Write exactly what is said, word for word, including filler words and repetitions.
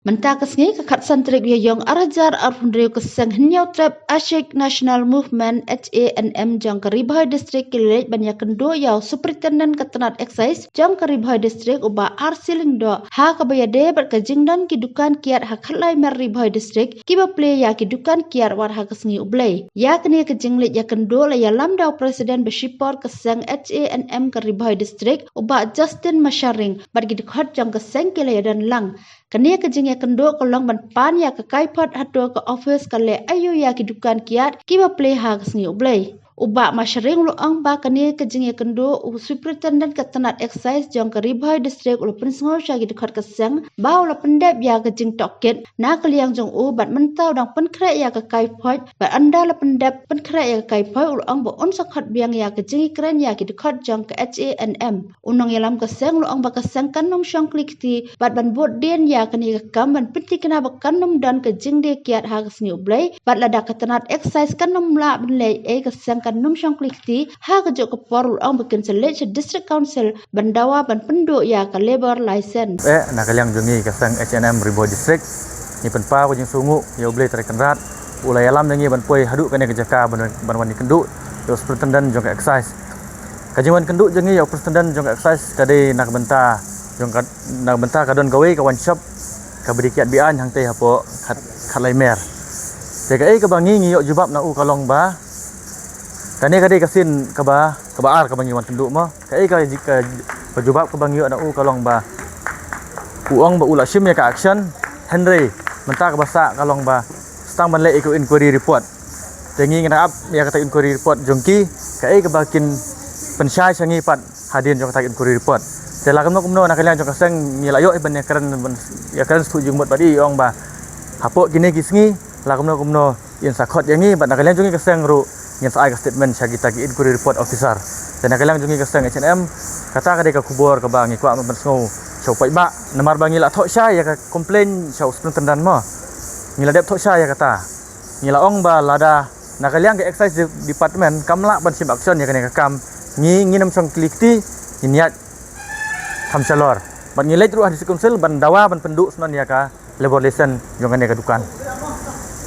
Mynta ka sngi ka khatsan tarik Ïaiong arhajar arphew hynriew ka seng Hynñiewtrep Ashik National Movement, H A N M, jong ka Ri Bhoi District ki la leit ban ïakynduh ïa u Superintendent ka tnat Excise jong ka Ri Bhoi District, u Bah R C Lyngdoh, ha kaba ïadei bad ka jingdon ki dukan kiad ha khatlai mer Ri Bhoi District kiba plie ïa ki dukan kiad wat ha ka sngi U Blei. Ïa kane ka jingleit ïakynduh la ïalam da u President ba shipor ka seng H A N M ka Ri Bhoi District, u Bah Justin Masharing, bad ki dkhot jong ka seng ki la ïadon lang. Kane ka jingïakynduh ka long ban pan ïa ka kaiphod hato ka office ka leh aïu ïa ki dukan kiad kiba plie ha ka sngi U Blei. U Bah Masharing u la ong ba kane ka jingïakynduh u Superintendent ka tnat Excise jong ka Ri Bhoi District u la pynsngew sha ki dkhot ka seng ba u la pyndep ïa ka jingtohkit na ka liang jong u, bad mynta u dang pynkhreh ïa ka kaiphod, bad ynda la pyndep pynkhreh ïa ka kaiphod u la ong ba un sa khot biang ïa ka jingïakren ïa ki dkhot jong ka H A N M. U nongïalam ka seng u la ong ba ka seng kan ym shong kli kti bad ban bud dien ïa kane ka kam ban pynthikna ba kan ym don ka jingdie kiad ha ka sngi U Blei, bad lada ka tnat Excise kan ym lah ban leh ei, ka seng kan ym shong kli kti. Ha kajuh ka por u la ong ba kin sa leit sha District Council ban dawa ban pynduh ïa ka labour license. Eh, na ka liang jong ngi ka seng H A N M Ri Bhoi District, ngi pynpaw ka jingsngewnguh ïa U Blei Trai Kynrad, u la ïalam ïa ngi ban poi haduh kane ka jaka ban, ban wan ïakynduh ïa u Superintendent jong ka Excise. Ka jingwan kynduh jong ngi ïa u Superintendent jong ka Excise ka dei na ka bynta jong ka, na ka bynta ka don kawei ka wine shop kaba dei kiad biang hangtei hapoh khat, khatlai mer. Te kaei kaba ngi, ngi ïoh jubab na u ka long ba kane ka dei ka sien kaba, kaba ar kaba ngi wan kynduh mo. Kaei ka ji-, ka, ka jubab kaba ngi ïoh na u ka long ba u ong ba u la shim ïa ka action, hynrei mynta kaba sah ka long ba sa tang ban leh ïa ka inquiry report. Te ngi, ngi nang ap ïa kata inquiry report jong ki, kaei kaba kin pynshai sha ngi pat hadien jong kata inquiry report. Te la kumno kumno na ka liang jong ka seng ngi la ïoh ban ïakren, ban ïakren sngewthuh jingmut bad i, ong ba hapoh kine ki sngi la kumno kumno in sa khot ïa ngi, bad na ka liang jong ngi ka seng ruh ngin sa ai ka statement sha kita ki inquiry report officer. Te na ka liang jong ngi ka seng H A N M, kata ka dei ka khubor kaba ngi kwah ban pynsngew sha u paidbah, namar ba ngi la thoh shai ïa ka complaint sha u Superintendent mo. Ngi la dep thoh shai ïa kata. Ngi la ong ba lada na ka liang ka Excise de-, Department kam lah ban shim action ïa kane ka kam, ngi, ngin ym shong kli kti, ngin ïaid kham shalor. Bad ngi leit ruh ha District Council ban dawa ban pynduh shnong ïa ka labour license jong kane ka dukan.